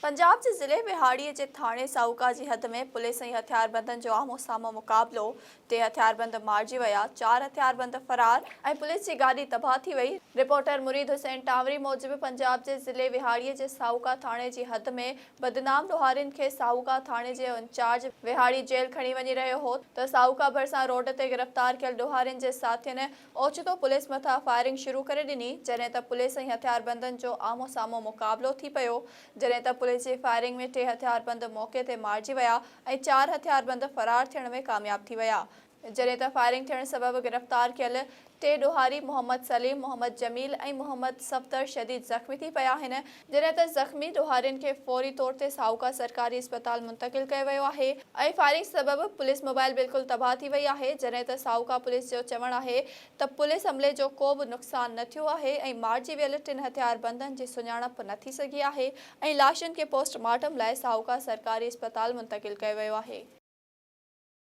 پنجاب جي ضلعي وهاڙي جي ٿاڻي ساهوڪا جي حد ۾ پوليس ۽ هٿياربندن جو آمهون سامهون مقابلو، ٽي هٿياربند مارجي ويا، چار هٿياربند فرار ۽ پوليس جي گاڏي تباهه ٿي وئي. رپورٽر مريد حسين ٽانوري موجب پنجاب جي ضلعي وهاڙي جي ساهوڪا ٿاڻي جي حد ۾ بدنام ڏوهارين کي ساهوڪا ٿاڻي جي انچارج وهاڙي جيل کڻي وڃي رهيو هو ته ساهوڪا ڀرسان روڊ تي گرفتار ڪيل ڏوهارين جي ساٿين اوچتو پوليس مٿان فائرنگ شروع ڪري ڏني، جڏهن ته پوليس ۽ هٿياربندن جو آمهون سامهون مقابلو ٿي پيو، جڏهن ته پوليس جي فائرنگ ۾ ٽي هٿياربند موقعي تي مارجي ويا ۽ چار هٿياربند فرار ٿيڻ ۾ ڪامياب ٿي ويا، جڏهن ته فائرنگ ٿيڻ سبب گرفتار ڪيل ٽي ڏوهاري محمد سليم، محمد جميل ۽ محمد صفدر شديد زخمي ٿي پيا آهن، جڏهن ته زخمي ڏوهارين کي فوري طور تي ساهوڪا سرڪاري اسپتال منتقل ڪيو ويو آهي ۽ فائرنگ سبب پوليس موبائل بلڪل تباهه ٿي وئي آهي، جڏهن ته ساهوڪا پوليس جو چوڻ آهي ته پوليس عملي جو ڪو به نقصان نه ٿيو آهي ۽ مارجي ويل ٽن هٿياربندن جي سڃاڻپ نه ٿي سگهي آهي ۽ لاشن کي پوسٽ مارٽم لاء ساهوڪا سرڪاري اسپتال منتقل ڪيو ويو آهي.